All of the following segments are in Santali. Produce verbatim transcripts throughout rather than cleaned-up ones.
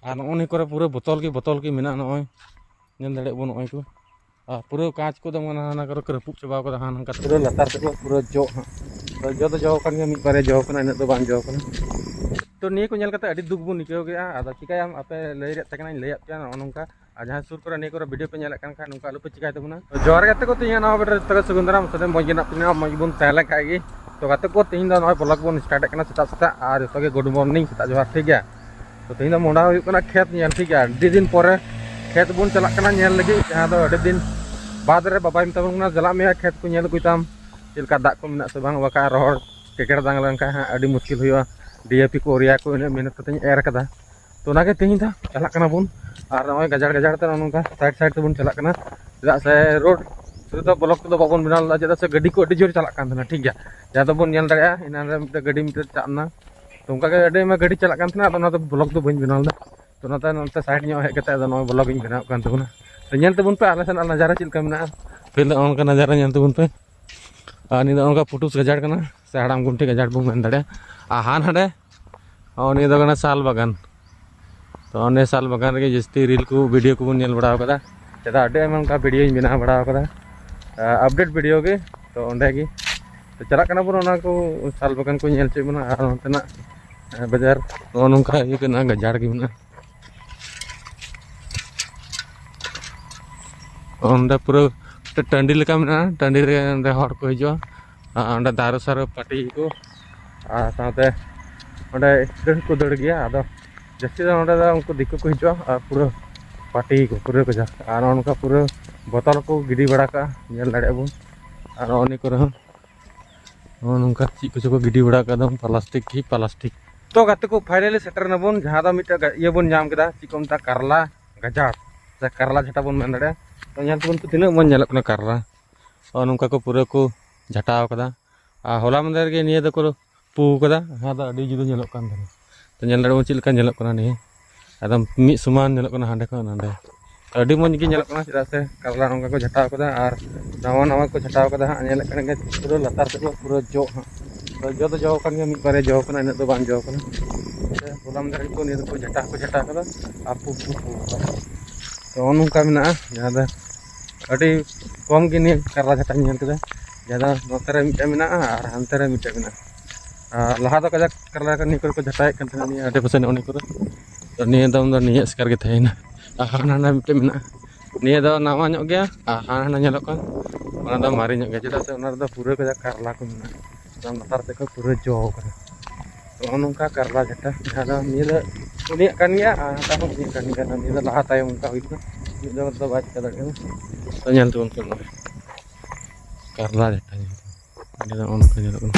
ᱟᱨ ᱱᱚᱜᱼᱚ ᱱᱤᱭᱟᱹ ᱠᱚᱨᱮ ᱯᱩᱨᱟᱹ ᱵᱚᱛᱚᱞ ᱜᱮ ᱵᱚᱛᱚᱞ ᱜᱮ ᱢᱮᱱᱟᱜᱼᱟ᱾ ᱱᱚᱜᱼᱚᱭ ᱧᱮᱞ ᱫᱟᱲᱮᱭᱟᱜ ᱵᱚᱱ ᱱᱚᱜᱼᱚᱭ ᱠᱚ, ᱟᱨ ᱯᱩᱨᱟᱹ ᱠᱟᱸᱪ ᱠᱚᱫᱚ ᱢᱟᱱᱮ ᱦᱟᱱᱟ ᱠᱚᱨᱮ ᱠᱚ ᱨᱟᱹᱯᱩᱫ ᱪᱟᱵᱟᱣ ᱠᱟᱫᱟ, ᱦᱟᱱᱟ ᱱᱚᱝᱠᱟ ᱯᱩᱨᱟᱹ ᱞᱟᱛᱟᱨ ᱥᱮᱫ ᱠᱚ ᱯᱩᱨᱟᱹ ᱡᱚᱜ ᱦᱟᱸᱜ᱾ ᱛᱚ ᱡᱚ ᱫᱚ ᱡᱚ ᱠᱟᱱ ᱜᱮᱭᱟ, ᱢᱤᱫ ᱵᱟᱨᱭᱟ ᱡᱚ ᱠᱟᱱᱟ, ᱤᱱᱟᱹᱜ ᱫᱚ ᱵᱟᱝ ᱡᱚ ᱠᱟᱱᱟ᱾ ᱛᱚ ᱱᱤᱭᱟᱹ ᱠᱚ ᱧᱮᱞ ᱠᱟᱛᱮ ᱟᱹᱰᱤ ᱫᱩᱠ ᱵᱚᱱ ᱟᱹᱭᱠᱟᱹᱣ ᱠᱮᱫᱼᱟ᱾ ᱟᱫᱚ ᱪᱤᱠᱟᱹᱭᱟᱢ, ᱟᱯᱮ ᱞᱟᱹᱭ ᱨᱮᱭᱟᱜ ᱛᱟᱦᱮᱸ ᱠᱟᱱᱟᱧ ᱞᱟᱹᱭᱟᱫ ᱯᱮᱭᱟ ᱱᱚᱜᱼᱚ ᱱᱚᱝᱠᱟ᱾ ᱟᱨ ᱡᱟᱦᱟᱸᱭ ᱥᱩᱨ ᱠᱚᱨᱮ ᱱᱤᱭᱟᱹ ᱠᱚᱨᱮ ᱵᱷᱤᱰᱤᱭᱳ ᱯᱮ ᱧᱮᱞᱮᱫ ᱠᱟᱱ ᱠᱷᱟᱱ, ᱱᱚᱝᱠᱟ ᱟᱞᱚᱯᱮ ᱪᱤᱠᱟᱹᱭ ᱛᱟᱵᱚᱱᱟ᱾ ᱛᱚ ᱡᱚᱦᱟᱨ ᱜᱟᱛᱮ ᱠᱚ, ᱛᱮᱦᱮᱧ ᱱᱚᱣᱟ ᱵᱷᱤᱰᱤᱭᱳ ᱡᱚᱛᱚ ᱜᱮ ᱥᱟᱹᱜᱩᱱ ᱫᱟᱨᱟᱢ, ᱥᱟᱹᱜᱩᱱ ᱢᱚᱡᱽ ᱜᱮ ᱢᱮᱱᱟᱜ ᱯᱮᱭᱟ, ᱢᱚᱡᱽ ᱜᱮᱵᱚᱱ ᱛᱟᱦᱮᱸ ᱞᱮᱱ ᱠᱷᱟᱡ ᱜᱮ᱾ ᱛᱚ ᱜᱟᱛᱮ ᱠᱚ, ᱛᱮᱦᱮᱧ ᱫᱚ ᱱᱚᱜᱼᱚᱭ ᱵᱞᱚᱜ ᱵᱚᱱ ᱥᱴᱟᱨᱴ ᱮᱫ ᱠᱟᱱᱟ ᱥᱮᱛᱟᱜ ᱥᱮᱛᱟᱜ, ᱟᱨ ᱡᱚᱛᱚ ᱜᱮ ᱜᱩᱰ ᱢᱚᱨᱱᱤᱝ, ᱥᱮᱛᱟᱜ ᱡᱚᱦᱟᱨ, ᱴᱷᱤᱠ ᱜᱮᱭᱟ᱾ ᱛᱚ ᱛᱮᱦᱮᱧ ᱫᱚ ᱢᱚᱦᱰᱟ ᱦᱩᱭᱩᱜ ᱠᱟᱱᱟ ᱠᱷᱮᱛ ᱧᱮᱞ, ᱴᱷᱤᱠ ᱜᱮᱭᱟ᱾ ᱟᱹᱰᱤ ᱫᱤᱱ ᱯᱚᱨᱮ ᱠᱷᱮᱛ ᱵᱚᱱ ᱪᱟᱞᱟᱜ ᱠᱟᱱᱟ ᱧᱮᱞ ᱞᱟᱹᱜᱤᱫ, ᱡᱟᱦᱟᱸ ᱫᱚ ᱟᱹᱰᱤ ᱫᱤᱱ ᱵᱟᱫᱽ ᱨᱮ ᱵᱟᱵᱟᱭ ᱢᱮᱛᱟ ᱵᱚᱱ ᱠᱟᱱᱟ, "ᱪᱟᱞᱟᱜ ᱢᱮᱭᱟ ᱠᱷᱮᱛ ᱠᱚ ᱧᱮᱞ ᱟᱹᱜᱩᱭ ᱛᱟᱢ, ᱪᱮᱫ ᱞᱮᱠᱟ ᱫᱟᱜ ᱠᱚ ᱢᱮᱱᱟᱜ ᱥᱮ ᱵᱟᱝ, ᱵᱟᱠᱷᱟᱡ ᱨᱚᱦᱚᱲ ᱠᱮᱠᱮᱨ ᱫᱟᱝ ᱞᱮᱱᱠᱷᱟᱱ ᱦᱟᱸᱜ ᱟᱹᱰᱤ ᱢᱩᱥᱠᱤᱞ ᱦᱩᱭᱩᱜᱼᱟ, ᱰᱤ ᱮ ᱯᱤ ᱠᱚ ᱤᱭᱩᱨᱤᱭᱟ ᱠᱚ ᱤᱱᱟᱹᱜ ᱢᱮᱦᱱᱚᱛ ᱠᱟᱛᱮᱧ ᱮᱨ ᱠᱟᱫᱟ᱾" ᱛᱚ ᱚᱱᱟᱜᱮ ᱛᱮᱦᱮᱧ ᱫᱚ ᱪᱟᱞᱟᱜ ᱠᱟᱱᱟ ᱵᱚᱱ, ᱟᱨ ᱱᱚᱜᱼᱚᱭ ᱜᱟᱡᱟᱲ ᱜᱟᱡᱟᱲ ᱛᱮ ᱱᱚᱜᱼᱚ ᱱᱚᱝᱠᱟ ᱥᱟᱭᱤᱰ ᱥᱟᱭᱤᱰ ᱛᱮᱵᱚᱱ ᱪᱟᱞᱟᱜ ᱠᱟᱱᱟ, ᱪᱮᱫᱟᱜ ᱥᱮ ᱨᱳᱰ ᱨᱮᱫᱚ ᱵᱞᱚᱜ ᱠᱚᱫᱚ ᱵᱟᱵᱚᱱ ᱵᱮᱱᱟᱣ ᱞᱮᱫᱟ, ᱪᱮᱫᱟᱜ ᱥᱮ ᱜᱟᱹᱰᱤ ᱠᱚ ᱟᱹᱰᱤ ᱡᱳᱨ ᱪᱟᱞᱟᱜ ᱠᱟᱱ ᱛᱟᱦᱮᱱᱟ, ᱴᱷᱤᱠ ᱜᱮᱭᱟ᱾ ᱡᱟᱦᱟᱸ ᱫᱚᱵᱚᱱ ᱧᱮᱞ ᱫᱟᱲᱮᱭᱟᱜᱼᱟ, ᱮᱱᱟᱱ ᱨᱮ ᱢᱤᱫᱴᱮᱱ ᱜᱟᱹᱰᱤ ᱢᱤᱫᱴᱮᱱ ᱪᱟᱵ ᱮᱱᱟ, ᱛᱚ ᱚᱱᱠᱟ ᱜᱮ ᱟᱹᱰᱤ ᱟᱭᱢᱟ ᱜᱟᱹᱰᱤ ᱪᱟᱞᱟᱜ ᱠᱟᱱ ᱛᱟᱦᱮᱱᱟ, ᱟᱫᱚ ᱚᱱᱟ ᱫᱚ ᱵᱞᱚᱜ ᱫᱚ ᱵᱟᱹᱧ ᱵᱮᱱᱟᱣ ᱞᱮᱫᱟ᱾ ᱛᱚ ᱚᱱᱟᱛᱮ ᱱᱚᱛᱮ ᱥᱟᱭᱤᱰ ᱧᱚᱜ ᱦᱮᱡ ᱠᱟᱛᱮ ᱟᱫᱚ ᱱᱚᱜᱼᱚᱭ ᱵᱞᱚᱜ ᱤᱧ ᱵᱮᱱᱟᱣᱮᱫ ᱠᱟᱱ ᱛᱟᱵᱚᱱᱟ᱾ ᱛᱚ ᱧᱮᱞ ᱛᱟᱵᱚᱱ ᱯᱮ ᱟᱞᱮ ᱥᱮᱱᱟᱜ ᱱᱟᱡᱟᱨᱟ ᱪᱮᱫ ᱞᱮᱠᱟ ᱢᱮᱱᱟᱜᱼᱟ᱾ ᱯᱟᱹᱦᱤᱞ ᱫᱚ ᱚᱱᱠᱟ ᱱᱟᱡᱟᱨᱟ ᱧᱮᱞ ᱛᱟᱵᱚᱱ ᱯᱮ᱾ ᱟᱨ ᱱᱤᱭᱟᱹ ᱫᱚ ᱚᱱᱠᱟ ᱯᱩᱴᱩᱥ ᱜᱟᱡᱟᱲ ᱠᱟᱱᱟ, ᱥᱮ ᱦᱟᱲᱟᱢ ᱜᱩᱱᱴᱷᱤ ᱜᱟᱡᱟᱲ ᱵᱚᱱ ᱢᱮᱱ ᱫᱟᱲᱮᱭᱟᱜᱼᱟ᱾ ᱟᱨ ᱦᱟᱱ ᱦᱟᱸᱰᱮ, ᱦᱚᱸ, ᱱᱤᱭᱟᱹ ᱫᱚ ᱠᱟᱱᱟ ᱥᱟᱞ ᱵᱟᱜᱟᱱ᱾ ᱛᱚ ᱚᱱᱮ ᱥᱟᱞ ᱵᱟᱜᱟᱱ ᱨᱮᱜᱮ ᱡᱟᱹᱥᱛᱤ ᱨᱤᱞ ᱠᱚ, ᱵᱷᱤᱰᱤᱭᱳ ᱠᱚᱵᱚᱱ ᱧᱮᱞ ᱵᱟᱲᱟ ᱟᱠᱟᱫᱟ᱾ ᱪᱮᱫᱟᱜ ᱟᱹᱰᱤ ᱟᱭᱢᱟ ᱚᱱᱠᱟ ᱵᱷᱤᱰᱤᱭᱳᱧ ᱵᱮᱱᱟᱣ ᱵᱟᱲᱟ ᱟᱠᱟᱫᱟ, ᱟᱯᱰᱮᱴ ᱵᱷᱤᱰᱤᱭᱳ ᱜᱮ᱾ ᱛᱚ ᱚᱸᱰᱮ ᱜᱮ, ᱛᱚ ᱪᱟᱞᱟᱜ ᱠᱟᱱᱟ ᱵᱚᱱ, ᱚᱱᱟ ᱠᱚ ᱥᱟᱞ ᱵᱟᱜᱟᱱ ᱠᱚ ᱧᱮᱞ ᱦᱚᱪᱚᱭᱮᱫ ᱵᱚᱱᱟ᱾ ᱟᱨ ᱱᱚᱛᱮᱱᱟᱜ, ᱮ, ᱵᱟᱡᱟᱨ ᱱᱚᱜᱼᱚ ᱱᱚᱝᱠᱟ ᱤᱭᱟᱹ ᱠᱟᱱᱟ, ᱜᱟᱡᱟᱲ ᱜᱮ ᱢᱮᱱᱟᱜᱼᱟ᱾ ᱚᱸᱰᱮ ᱯᱩᱨᱟᱹ ᱢᱤᱫᱴᱮᱱ ᱴᱟᱺᱰᱤ ᱞᱮᱠᱟ ᱢᱮᱱᱟᱜᱼᱟ, ᱴᱟᱺᱰᱤ ᱨᱮ ᱚᱸᱰᱮ ᱦᱚᱲ ᱠᱚ ᱦᱤᱡᱩᱜᱼᱟ᱾ ᱟᱨ ᱚᱸᱰᱮ ᱫᱟᱨᱮ ᱥᱟᱨᱮ ᱯᱟᱹᱴᱤ ᱠᱚ, ᱟᱨ ᱥᱟᱶᱛᱮ ᱚᱸᱰᱮ ᱮᱠᱥᱤᱰᱮᱱᱴ ᱠᱚ ᱫᱟᱹᱲ ᱜᱮᱭᱟ᱾ ᱟᱫᱚ ᱡᱟᱹᱥᱛᱤ ᱫᱚ ᱱᱚᱸᱰᱮ ᱫᱚ ᱩᱱᱠᱩ ᱫᱤᱠᱩ ᱠᱚ ᱦᱤᱡᱩᱜᱼᱟ ᱟᱨ ᱯᱩᱨᱟᱹ ᱯᱟᱹᱴᱤ ᱠᱚ ᱯᱩᱨᱟᱹ ᱠᱟᱡᱟᱠ᱾ ᱟᱨ ᱱᱚᱜᱼᱚ ᱱᱚᱝᱠᱟ ᱯᱩᱨᱟᱹ ᱵᱚᱛᱚᱞ ᱠᱚ ᱜᱤᱰᱤ ᱵᱟᱲᱟ ᱠᱟᱜᱼᱟ, ᱧᱮᱞ ᱫᱟᱲᱮᱭᱟᱜᱼᱟ ᱵᱚᱱ᱾ ᱟᱨ ᱱᱚᱜᱼᱚ ᱱᱤᱭᱟᱹ ᱠᱚᱨᱮ ᱦᱚᱸ ᱱᱚᱜᱼᱚ ᱱᱚᱝᱠᱟ ᱪᱮᱫ ᱠᱚᱪᱚ ᱠᱚ ᱜᱤᱰᱤ ᱵᱟᱲᱟ ᱠᱟᱜᱼᱟ, ᱮᱠᱫᱚᱢ ᱯᱞᱟᱥᱴᱤᱠ ᱜᱮ ᱯᱞᱟᱥᱴᱤᱠ᱾ ᱛᱚ ᱜᱟᱛᱮ ᱠᱚ, ᱯᱷᱟᱭᱱᱟᱞᱤ ᱥᱮᱴᱮᱨ ᱱᱟᱵᱚᱱ, ᱡᱟᱦᱟᱸ ᱫᱚ ᱢᱤᱫᱴᱮᱡ ᱜᱟ-, ᱤᱭᱟᱹ ᱵᱚᱱ ᱧᱟᱢ ᱠᱮᱫᱟ, ᱪᱮᱫ ᱠᱚ ᱢᱮᱛᱟᱜᱼᱟ, ᱠᱟᱨᱞᱟ ᱜᱟᱡᱟᱲ, ᱥᱮ ᱠᱟᱨᱞᱟ ᱡᱷᱟᱴᱟ ᱵᱚᱱ ᱢᱮᱱ ᱫᱟᱲᱮᱭᱟᱜᱼᱟ᱾ ᱛᱚ ᱧᱮᱞ ᱛᱟᱵᱚᱱ ᱯᱮ ᱛᱤᱱᱟᱹᱜ ᱢᱚᱡᱽ ᱧᱮᱞᱚᱜ ᱠᱟᱱᱟ ᱠᱟᱨᱞᱟ᱾ ᱱᱚᱜᱼᱚ ᱱᱚᱝᱠᱟ ᱠᱚ ᱯᱩᱨᱟᱹ ᱠᱚ ᱡᱷᱟᱴᱟᱣ ᱠᱟᱫᱟ᱾ ᱟᱨ ᱦᱚᱞᱟ ᱢᱟᱫᱷᱮᱨ ᱜᱮ ᱱᱤᱭᱟᱹ ᱫᱚᱠᱚ ᱯᱩ ᱠᱟᱫᱟ, ᱡᱟᱦᱟᱸ ᱫᱚ ᱟᱹᱰᱤ ᱡᱩᱫᱟᱹ ᱧᱮᱞᱚᱜ ᱠᱟᱱ ᱛᱟᱦᱮᱱᱟ᱾ ᱛᱚ ᱧᱮᱞ ᱫᱟᱲᱮᱭᱟᱜ ᱵᱚᱱ ᱪᱮᱫ ᱞᱮᱠᱟ ᱧᱮᱞᱚᱜ ᱠᱟᱱᱟ ᱱᱤᱭᱟᱹ, ᱮᱠᱫᱚᱢ ᱢᱤᱫ ᱥᱚᱢᱟᱱ ᱧᱮᱞᱚᱜ ᱠᱟᱱᱟ ᱦᱟᱸᱰᱮ ᱠᱷᱚᱱ ᱱᱚᱸᱰᱮ᱾ ᱟᱹᱰᱤ ᱢᱚᱡᱽ ᱜᱮ ᱧᱮᱞᱚᱜ ᱠᱟᱱᱟ, ᱪᱮᱫᱟᱜ ᱥᱮ ᱠᱟᱨᱞᱟ ᱱᱚᱝᱠᱟ ᱠᱚ ᱡᱷᱟᱴᱟᱣ ᱠᱟᱫᱟ ᱟᱨ ᱱᱟᱣᱟ ᱱᱟᱣᱟ ᱠᱚ ᱡᱷᱟᱴᱟᱣ ᱠᱟᱫᱟ ᱦᱟᱸᱜ, ᱧᱮᱞᱮᱫ ᱠᱟᱱ ᱜᱮ ᱯᱩᱨᱟᱹ ᱞᱟᱛᱟᱨ ᱥᱮᱫ ᱫᱚ ᱯᱩᱨᱟᱹ ᱡᱚ ᱦᱟᱸᱜ᱾ ᱛᱚ ᱡᱚ ᱫᱚ ᱡᱚ ᱠᱟᱱ ᱜᱮᱭᱟ, ᱢᱤᱫ ᱵᱟᱨᱭᱟ ᱡᱚ ᱠᱟᱱᱟ, ᱤᱱᱟᱹᱜ ᱫᱚ ᱵᱟᱝ ᱡᱚ ᱠᱟᱱᱟ᱾ ᱥᱮ ᱵᱚᱞᱟᱢ ᱫᱟᱨᱮ ᱠᱚ, ᱱᱤᱭᱟᱹ ᱫᱚᱠᱚ ᱡᱷᱟᱴᱟ ᱦᱚᱸᱠᱚ ᱡᱷᱟᱴᱟ ᱠᱟᱫᱟ ᱟᱨ ᱯᱩ ᱯᱩ ᱯᱩ ᱠᱟᱫᱟ᱾ ᱛᱚ ᱱᱚᱜᱼᱚ ᱱᱚᱝᱠᱟ ᱢᱮᱱᱟᱜᱼᱟ, ᱡᱟᱦᱟᱸ ᱫᱚ ᱟᱹᱰᱤ ᱠᱚᱢ ᱜᱮ ᱱᱤᱭᱟᱹ ᱠᱟᱨᱞᱟ ᱡᱷᱟᱴᱟᱧ ᱧᱮᱞ ᱠᱮᱫᱟ᱾ ᱡᱟᱦᱟᱸ ᱫᱚ ᱱᱚᱛᱮ ᱨᱮ ᱢᱤᱫᱴᱮᱱ ᱢᱮᱱᱟᱜᱼᱟ ᱟᱨ ᱦᱟᱱᱛᱮ ᱨᱮ ᱢᱤᱫᱴᱮᱱ ᱢᱮᱱᱟᱜᱼᱟ᱾ ᱟᱨ ᱞᱟᱦᱟ ᱫᱚ ᱠᱟᱡᱟᱠ ᱠᱟᱨᱞᱟ ᱱᱤᱭᱟᱹ ᱠᱚᱨᱮ ᱠᱚ ᱡᱷᱟᱴᱟᱭᱮᱫ ᱠᱟᱱ ᱛᱟᱦᱮᱱᱟ, ᱱᱤᱭᱟᱹ ᱟᱰᱮ ᱯᱟᱥᱮ ᱱᱚᱜᱼᱚ ᱱᱤᱭᱟᱹ ᱠᱚᱨᱮ᱾ ᱛᱚ ᱱᱤᱭᱟᱹ ᱫᱚᱢ ᱫᱚ ᱱᱤᱭᱟᱹ ᱮᱥᱠᱟᱨ ᱜᱮ ᱛᱟᱦᱮᱸᱭᱮᱱᱟ᱾ ᱟᱨ ᱦᱟᱱᱟ ᱦᱟᱱᱟ ᱢᱤᱫᱴᱮᱱ ᱢᱮᱱᱟᱜᱼᱟ, ᱱᱤᱭᱟᱹ ᱫᱚ ᱱᱟᱣᱟ ᱧᱚᱜ ᱜᱮᱭᱟ᱾ ᱟᱨ ᱦᱟᱱᱟ ᱦᱟᱱᱟ ᱧᱮᱞᱚᱜ ᱠᱟᱱ, ᱚᱱᱟ ᱫᱚ ᱢᱟᱨᱮ ᱧᱚᱜ ᱜᱮᱭᱟ, ᱪᱮᱫᱟᱜ ᱥᱮ ᱚᱱᱟ ᱨᱮᱫᱚ ᱯᱩᱨᱟᱹ ᱠᱟᱡᱟᱠ ᱠᱟᱨᱞᱟ ᱠᱚ ᱢᱮᱱᱟᱜᱼᱟ᱾ ᱮᱠᱫᱚᱢ ᱞᱟᱛᱟᱨ ᱥᱮᱫ ᱠᱷᱚᱱ ᱯᱩᱨᱟᱹ ᱡᱚ ᱠᱟᱱᱟ᱾ ᱛᱚ ᱱᱚᱜᱼᱚ ᱱᱚᱝᱠᱟ ᱠᱟᱨᱞᱟ ᱡᱷᱟᱴᱟ, ᱡᱟᱦᱟᱸ ᱫᱚ ᱱᱤᱭᱟᱹ ᱫᱚ ᱩᱱᱤᱭᱟᱜ ᱠᱟᱱ ᱜᱮᱭᱟ ᱟᱨ ᱦᱟᱱᱟ ᱦᱚᱸ ᱩᱱᱤᱭᱟᱜ ᱠᱟᱱ ᱜᱮᱭᱟ᱾ ᱱᱤᱭᱟᱹ ᱫᱚ ᱞᱟᱦᱟ ᱛᱟᱭᱚᱢ ᱚᱱᱠᱟ ᱦᱩᱭ ᱠᱟᱱᱟ, ᱢᱤᱫ ᱫᱚ ᱫᱚ ᱵᱟᱭ ᱪᱤᱠᱟ ᱫᱟᱲᱮᱭᱟᱜ ᱠᱟᱱᱟ᱾ ᱛᱚ ᱧᱮᱞ ᱛᱟᱵᱚᱱ ᱯᱮ ᱱᱚᱜᱼᱚᱭ ᱠᱟᱨᱞᱟ ᱡᱷᱟᱴᱟ, ᱧᱮᱞ ᱛᱟᱵᱚᱱ᱾ ᱚᱸᱰᱮ ᱫᱚ ᱱᱚᱜᱼᱚ ᱱᱚᱝᱠᱟ ᱧᱮᱞᱚᱜ ᱠᱟᱱᱟ᱾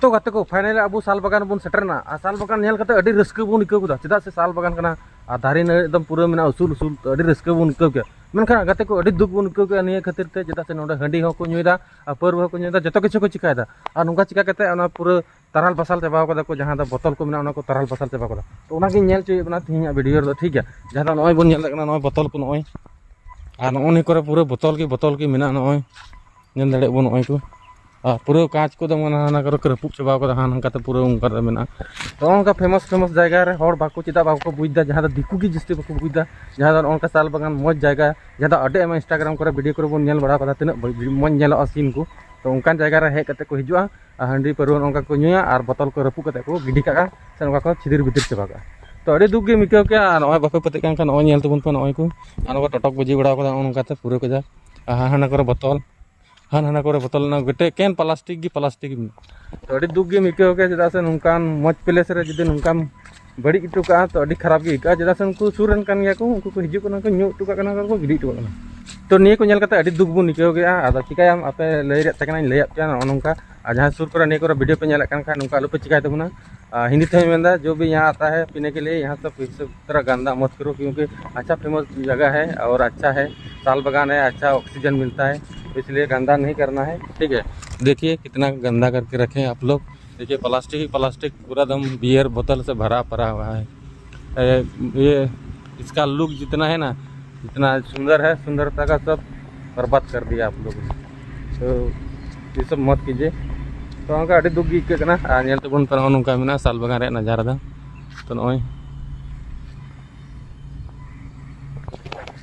ᱛᱚ ᱜᱟᱛᱮ ᱠᱚ, finally ᱟᱵᱚ ᱥᱟᱞ ᱵᱟᱜᱟᱱ ᱵᱚᱱ ᱥᱮᱴᱮᱨ ᱮᱱᱟ᱾ ᱟᱨ ᱥᱟᱞ ᱵᱟᱜᱟᱱ ᱧᱮᱞ ᱠᱟᱛᱮ ᱟᱹᱰᱤ ᱨᱟᱹᱥᱠᱟᱹ ᱵᱚᱱ ᱟᱹᱭᱠᱟᱹᱣ ᱠᱮᱫᱟ, ᱪᱮᱫᱟᱜ ᱥᱮ ᱥᱟᱞ ᱵᱟᱜᱟᱱ ᱠᱟᱱᱟ ᱟᱨ ᱫᱟᱨᱮ ᱱᱟᱹᱲᱤ ᱮᱠᱫᱚᱢ ᱯᱩᱨᱟᱹ ᱢᱮᱱᱟᱜᱼᱟ, ᱩᱥᱩᱞ ᱩᱥᱩᱞ, ᱛᱚ ᱟᱹᱰᱤ ᱨᱟᱹᱥᱠᱟᱹ ᱵᱚᱱ ᱟᱹᱭᱠᱟᱹᱣ ᱠᱮᱫᱟ᱾ ᱢᱮᱱᱠᱷᱟᱱ ᱜᱟᱛᱮ ᱠᱚ, ᱟᱹᱰᱤ ᱫᱩᱠ ᱵᱚᱱ ᱟᱹᱭᱠᱟᱹᱣ ᱠᱮᱫᱟ ᱱᱤᱭᱟᱹ ᱠᱷᱟᱹᱛᱤᱨ ᱛᱮ, ᱪᱮᱫᱟᱜ ᱥᱮ ᱱᱚᱰᱮ ᱦᱟᱺᱰᱤ ᱦᱚᱸᱠᱚ ᱧᱩᱭᱮᱫᱟ ᱟᱨ ᱯᱟᱹᱨᱣᱟᱹ ᱦᱚᱸᱠᱚ ᱧᱩᱭᱮᱫᱟ, ᱡᱚᱛᱚ ᱠᱤᱪᱷᱩ ᱠᱚ ᱪᱤᱠᱟᱹᱭᱮᱫᱟ᱾ ᱟᱨ ᱱᱚᱝᱠᱟ ᱪᱤᱠᱟ ᱠᱟᱛᱮ ᱚᱱᱟ ᱯᱩᱨᱟᱹ ᱛᱟᱨᱟᱞ ᱵᱟᱥᱟᱞ ᱪᱟᱵᱟᱣ ᱠᱟᱫᱟ ᱠᱚ, ᱡᱟᱦᱟᱸ ᱫᱚ ᱵᱚᱛᱚᱞ ᱠᱚ ᱢᱮᱱᱟᱜᱼᱟ, ᱚᱱᱟ ᱠᱚ ᱛᱟᱨᱟᱞ ᱵᱟᱥᱟᱞ ᱪᱟᱵᱟ ᱠᱟᱫᱟ᱾ ᱛᱚ ᱚᱱᱟᱜᱤᱧ ᱧᱮᱞ ᱦᱚᱪᱚᱭᱮᱫ ᱵᱚᱱᱟ ᱛᱤᱦᱤᱧᱟᱜ ᱵᱷᱤᱰᱤᱭᱳ ᱨᱮᱫᱚ, ᱴᱷᱤᱠ ᱜᱮᱭᱟ? ᱡᱟᱦᱟᱸ ᱫᱚ ᱱᱚᱜᱼᱚᱭ ᱵᱚᱱ ᱧᱮᱞ ᱫᱟᱲᱮᱭᱟᱜ ᱠᱟᱱᱟ, ᱱᱚᱜᱼᱚᱭ ᱵᱚᱛᱚᱞ ᱠᱚ, ᱱᱚᱜᱼᱚᱭ, ᱟᱨ ᱱᱚᱜᱼᱚ ᱱᱤᱭᱟᱹ ᱠᱚᱨᱮ ᱯᱩᱨᱟᱹ ᱵᱚᱛᱚᱞ ᱜᱮ ᱵᱚᱛᱚᱞ ᱜᱮ ᱢᱮᱱᱟᱜᱼᱟ, ᱱᱚᱜᱼᱚᱭ ᱧᱮᱞ ᱫᱟᱲᱮᱭᱟᱜ ᱵᱚᱱ ᱱᱚᱜᱼᱚᱭ ᱠᱚ᱾ ᱟᱨ ᱯᱩᱨᱟᱹ ᱠᱟᱸᱪ ᱠᱚᱫᱚ ᱢᱟᱱᱮ ᱦᱟᱱᱟ ᱠᱚᱨᱮ ᱠᱚ ᱨᱟᱹᱯᱩᱫ ᱪᱟᱵᱟᱣ ᱠᱟᱫᱟ, ᱦᱟᱱᱟ ᱱᱚᱝᱠᱟ ᱛᱮ ᱯᱩᱨᱟᱹ ᱚᱱᱠᱟ ᱨᱮ ᱢᱮᱱᱟᱜᱼᱟ᱾ ᱛᱚ ᱱᱚᱜᱼᱚ ᱱᱚᱝᱠᱟ famous famous ᱡᱟᱭᱜᱟ ᱨᱮ ᱦᱚᱲ ᱵᱟᱠᱚ, ᱪᱮᱫᱟᱜ ᱵᱟᱠᱚ ᱵᱩᱡᱽ ᱮᱫᱟ, ᱡᱟᱦᱟᱸ ᱫᱚ ᱫᱤᱠᱩ ᱜᱮ ᱡᱟᱹᱥᱛᱤ ᱵᱟᱠᱚ ᱵᱩᱡᱽ ᱮᱫᱟ, ᱡᱟᱦᱟᱸ ᱫᱚ ᱱᱚᱜᱼᱚ ᱱᱚᱝᱠᱟ ᱥᱟᱞ ᱵᱟᱜᱟᱱ ᱢᱚᱡᱽ ᱡᱟᱭᱜᱟ, ᱡᱟᱦᱟᱸ ᱫᱚ ᱟᱹᱰᱤ ᱟᱭᱢᱟ Instagram ᱠᱚᱨᱮ ᱵᱷᱤᱰᱤᱭᱳ ᱠᱚᱨᱮ ᱵᱚᱱ ᱧᱮᱞ ᱵᱟᱲᱟ ᱠᱟᱫᱟ, ᱛᱤᱱᱟᱹᱜ ᱢᱚᱡᱽ ᱧᱮᱞᱚᱜᱼᱟ scene ᱠᱚ᱾ ᱛᱚ ᱚᱱᱠᱟᱱ ᱡᱟᱭᱜᱟ ᱨᱮ ᱦᱮᱡ ᱠᱟᱛᱮ ᱠᱚ ᱦᱤᱡᱩᱜᱼᱟ ᱟᱨ ᱦᱟᱺᱰᱤ ᱯᱟᱹᱨᱣᱟᱹ ᱱᱚᱝᱠᱟ ᱠᱚ ᱧᱩᱭᱟ ᱟᱨ ᱵᱚᱛᱚᱞ ᱠᱚ ᱨᱟᱹᱯᱩᱫ ᱠᱟᱛᱮ ᱠᱚ ᱜᱤᱰᱤ ᱠᱟᱜᱼᱟ, ᱥᱮ ᱱᱚᱝᱠᱟ ᱠᱚ ᱪᱷᱤᱫᱤᱨ ᱵᱤᱫᱤᱨ ᱪᱟᱵᱟ ᱠᱟᱜᱼᱟ᱾ ᱛᱚ ᱟᱹᱰᱤ ᱫᱩᱠ ᱜᱮᱢ ᱟᱹᱭᱠᱟᱹᱣ ᱠᱮᱭᱟ᱾ ᱟᱨ ᱱᱚᱜᱼᱚᱭ ᱵᱟᱯᱮ ᱯᱟᱹᱛᱭᱟᱹᱜ ᱠᱟᱱ ᱠᱷᱟᱱ, ᱱᱚᱜᱼᱚᱭ ᱧᱮᱞ ᱛᱟᱵᱚᱱ ᱯᱮ, ᱱᱚᱜᱼᱚᱭ ᱠᱚ ᱟᱨ ᱱᱚᱝᱠᱟ ᱴᱚᱴᱚᱠ ᱵᱟᱹᱡᱤ ᱵᱟᱲᱟᱣ ᱠᱟᱫᱟ ᱱᱚᱜᱼᱚ ᱱᱚᱝᱠᱟ ᱛᱮ ᱯᱩᱨᱟᱹ ᱠᱟᱡᱟᱠ᱾ ᱟᱨ ᱦᱟᱱᱟ ᱠᱚᱨᱮ ᱵᱚᱛᱚᱞ, ᱦᱟᱱᱟ ᱦᱟᱱᱟ ᱠᱚᱨᱮ ᱵᱚᱛᱚᱞ, ᱚᱱᱟ ᱜᱚᱴᱮ ᱠᱮᱱ ᱯᱞᱟᱥᱴᱤᱠ ᱜᱮ ᱯᱞᱟᱥᱴᱤᱠ ᱜᱮ ᱢᱮᱱᱟᱜᱼᱟ᱾ ᱛᱚ ᱟᱹᱰᱤ ᱫᱩᱠ ᱜᱮᱢ ᱟᱹᱭᱠᱟᱹᱣ ᱠᱮᱭᱟ, ᱪᱮᱫᱟᱜ ᱥᱮ ᱱᱚᱝᱠᱟᱱ ᱢᱚᱡᱽ place ᱨᱮ ᱡᱩᱫᱤ ᱱᱚᱝᱠᱟᱢ ᱵᱟᱹᱲᱤᱡ ᱦᱚᱴᱚ ᱠᱟᱜᱼᱟ, ᱛᱚ ᱟᱹᱰᱤ ᱠᱷᱟᱨᱟᱯ ᱜᱮ ᱟᱹᱭᱠᱟᱹᱜᱼᱟ᱾ ᱪᱮᱫᱟᱜ ᱥᱮ ᱩᱱᱠᱩ ᱥᱩᱨ ᱨᱮᱱ ᱠᱟᱱ ᱜᱮᱭᱟ ᱠᱚ, ᱩᱱᱠᱩ ᱠᱚ ᱦᱤᱡᱩᱜ ᱠᱟᱱᱟ ᱠᱚ, ᱧᱩ ᱦᱚᱴᱚ ᱠᱟᱜ ᱠᱟᱱᱟ ᱠᱚ, ᱜᱤᱰᱤ ᱦᱚᱴᱚ ᱠᱟᱜ ᱠᱟᱱᱟ᱾ ᱛᱚ ᱱᱤᱭᱟᱹ ᱠᱚ ᱧᱮᱞ ᱠᱟᱛᱮ ᱟᱹᱰᱤ ᱫᱩᱠ ᱵᱚᱱ ᱟᱹᱭᱠᱟᱹᱣ ᱠᱮᱜᱼᱟ᱾ ᱟᱫᱚ ᱪᱤᱠᱟᱹᱭᱟᱢ, ᱟᱯᱮ ᱞᱟᱹᱭ ᱨᱮᱭᱟᱜ ᱛᱟᱦᱮᱸ ᱠᱟᱱᱟᱧ, ᱞᱟᱹᱭᱟᱫ ᱯᱮᱭᱟ ᱱᱚᱜᱼᱚ ᱱᱚᱝᱠᱟ᱾ ᱟᱨ ᱡᱟᱦᱟᱸᱭ ᱥᱩᱨ ᱠᱚᱨᱮ ᱱᱤᱭᱟᱹ ᱠᱚᱨᱮ video ᱯᱮ ᱧᱮᱞᱮᱫ ᱠᱟᱱ ᱠᱷᱟᱱ, ᱱᱚᱝᱠᱟ ᱟᱞᱚᱯᱮ ᱪᱤᱠᱟᱹᱭ ᱛᱟᱵᱚᱱᱟ᱾ ᱟᱨ ᱦᱤᱱᱫᱤ ᱛᱮᱦᱚᱸᱧ ᱢᱮᱱᱫᱟ, जो भी यहाँ आता है पीने के लिए, यहाँ सब इस तरह गंदा मत करो, क्योंकि अच्छा फेमस जगह है और अच्छा है, साल बगान है, अच्छा ऑक्सीजन मिलता है, इसलिए गंदा नहीं करना है, ठीक है। देखिए कितना गंदा करके रखे हैं आप लोग। देखिए प्लास्टिक ही प्लास्टिक, पूरा दम बियर बोतल से भरा पड़ा हुआ है। ए, ये इसका लुक जितना है ना, जितना सुंदर है, सुंदरता का सब बर्बाद कर दिया आप लोग ने। तो ये सब मत कीजिए। ᱛᱚ ᱚᱱᱠᱟ ᱟᱹᱰᱤ ᱫᱩᱠ ᱜᱮ ᱟᱹᱭᱠᱟᱹᱜ ᱠᱟᱱᱟ᱾ ᱟᱨ ᱧᱮᱞ ᱛᱟᱵᱚᱱ ᱯᱮ, ᱱᱚᱜᱼᱚ ᱱᱚᱝᱠᱟ ᱢᱮᱱᱟᱜᱼᱟ ᱥᱟᱞ ᱵᱟᱜᱟᱱ ᱨᱮᱭᱟᱜ ᱱᱟᱡᱟᱨᱟ ᱫᱚ᱾ ᱛᱚ ᱱᱚᱜᱼᱚᱭ,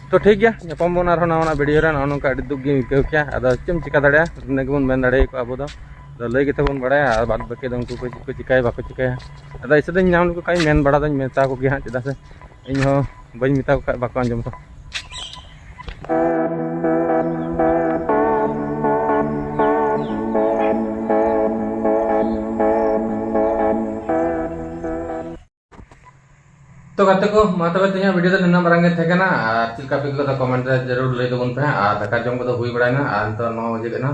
ᱛᱚ ᱴᱷᱤᱠ ᱜᱮᱭᱟ, ᱧᱟᱯᱟᱢ ᱵᱚᱱ ᱟᱨᱦᱚᱸ ᱱᱟᱣᱟᱱᱟᱜ video ᱨᱮ᱾ ᱱᱚᱜᱼᱚ ᱱᱚᱝᱠᱟ ᱟᱹᱰᱤ ᱫᱩᱠ ᱜᱮᱢ ᱟᱹᱭᱠᱟᱹᱣ ᱠᱮᱭᱟ, ᱟᱫᱚ ᱪᱮᱫ ᱮᱢ ᱪᱤᱠᱟ ᱫᱟᱲᱮᱭᱟᱜᱼᱟ, ᱤᱱᱟᱹ ᱜᱮᱵᱚᱱ ᱢᱮᱱ ᱫᱟᱲᱮᱭᱟᱠᱚᱣᱟ ᱟᱵᱚ ᱫᱚ᱾ ᱟᱫᱚ ᱞᱟᱹᱭ ᱜᱮᱛᱟ ᱵᱚᱱ ᱵᱟᱲᱟᱭᱟ, ᱟᱨ ᱵᱟᱫ ᱵᱟᱹᱠᱤ ᱫᱚ ᱩᱱᱠᱩ ᱠᱚ ᱪᱮᱫ ᱠᱚ ᱪᱤᱠᱟᱹᱭᱟ ᱵᱟᱠᱚ ᱪᱤᱠᱟᱹᱭᱟ᱾ ᱟᱫᱚ ᱤᱥᱟᱹ ᱫᱚᱧ ᱧᱟᱢ ᱞᱮᱠᱚ ᱠᱷᱟᱡ ᱢᱮᱱ ᱵᱟᱲᱟ ᱫᱚᱧ ᱢᱮᱛᱟ ᱠᱚᱜᱮᱭᱟ ᱦᱟᱸᱜ, ᱪᱮᱫᱟᱜ ᱥᱮ ᱤᱧ ᱦᱚᱸ ᱵᱟᱹᱧ ᱢᱮᱛᱟ ᱠᱚ ᱠᱷᱟᱡ ᱵᱟᱠᱚ ᱟᱸᱡᱚᱢᱟ᱾ ᱛᱚ ᱜᱟᱛᱮ ᱠᱚ, ᱢᱟ ᱛᱚᱵᱮ ᱛᱮᱦᱮᱧᱟᱜ video ᱫᱚ ᱱᱤᱱᱟᱹᱜ ᱢᱟᱨᱟᱝ ᱜᱮ ᱛᱟᱦᱮᱸ ᱠᱟᱱᱟ᱾ ᱟᱨ ᱪᱮᱫ ᱞᱮᱠᱟ ᱯᱮ ᱟᱹᱭᱠᱟᱹᱣ ᱠᱮᱫᱟ comment ᱨᱮ ᱡᱟᱹᱨᱩᱲ ᱞᱟᱹᱭ ᱛᱟᱵᱚᱱ ᱯᱮ ᱦᱟᱸᱜ᱾ ᱟᱨ ᱫᱟᱠᱟ ᱡᱚᱢ ᱠᱚᱫᱚ ᱦᱩᱭ ᱵᱟᱲᱟᱭᱱᱟ, ᱟᱨ ᱱᱤᱛᱚᱜ ᱱᱚ ᱵᱟᱡᱮ ᱠᱟᱱᱟ᱾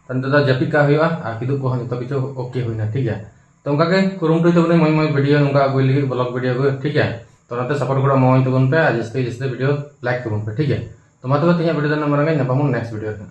ᱛᱚ ᱱᱤᱛᱚᱜ ᱫᱚ ᱡᱟᱹᱯᱤᱫ ᱠᱟᱜ ᱦᱩᱭᱩᱜᱼᱟ, ᱟᱨ ᱠᱤᱫᱩᱵ ᱠᱚᱦᱚᱸ ᱡᱚᱛᱚ ᱠᱤᱪᱷᱩ okay ᱦᱩᱭᱱᱟ, ᱴᱷᱤᱠ ᱜᱮᱭᱟ᱾ ᱛᱚ ᱚᱱᱠᱟ ᱜᱮ ᱠᱩᱨᱩᱢᱩᱴᱩᱭ ᱛᱟᱵᱚᱱᱟᱹᱧ ᱢᱚᱡᱽ ᱢᱚᱡᱽ video ᱱᱚᱝᱠᱟ ᱟᱹᱜᱩᱭ ᱞᱟᱹᱜᱤᱫ, vlog video ᱟᱹᱜᱩ, ᱴᱷᱤᱠ ᱜᱮᱭᱟ᱾ ᱛᱚ ᱚᱱᱟᱛᱮ support ᱜᱚᱲᱚ ᱮᱢᱟᱣᱟᱹᱧ ᱛᱟᱵᱚᱱ ᱯᱮ, ᱟᱨ ᱡᱟᱹᱥᱛᱤ ᱡᱟᱹᱥᱛᱤ video like ᱛᱟᱵᱚᱱ ᱯᱮ, ᱴᱷᱤᱠ ᱜᱮᱭᱟ᱾ ᱛᱚ ᱢᱟ ᱛᱚᱵᱮ ᱛᱮᱦᱮᱧᱟᱜ video ᱫᱚ ᱱᱤᱱᱟᱹᱜ ᱢᱟᱨᱟᱝ ᱜᱮ, ᱧᱟᱯᱟᱢ ᱟᱵᱚᱱ next video ᱨᱮ᱾